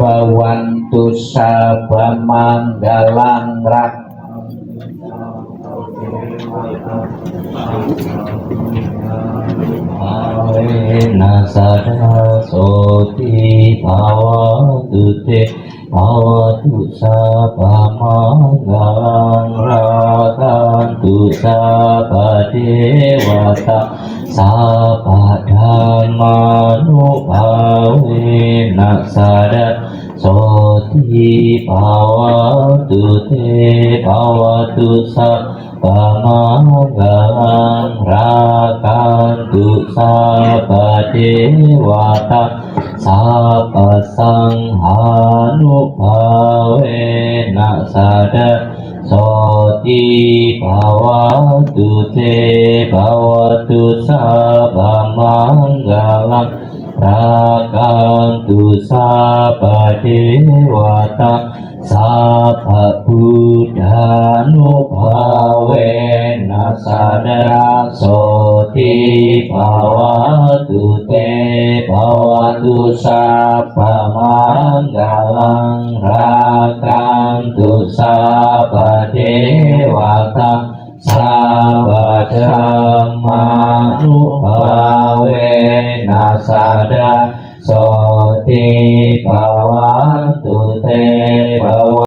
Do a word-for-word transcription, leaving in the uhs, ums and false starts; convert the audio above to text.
Bhavatu sabbamaṅgalaṃ rak bhavena sadā sotthī bhavantu te. Bhavatu sabbamaṅgalaṃ rakkhantu sabbadevatā sabbadhammānubhāvena sadā sotthī bhavantu te. Bhavatu sabbamaṅgalaṃ rakkhantu sabbadevatā sabbasaṅghānubhāvena sadā sotthī bhavantu te. Bhavatu sabbamaṅgalaṃ rakkhantu sabbadevatā sabbabuddhānubhāvena sadā sotthī bhavantu te. Bhavatu sabbamaṅgalaṃ rakkhantu sabbadevatā sabbadhammānubhāvena sadā sotthī bhavantu te. Bhava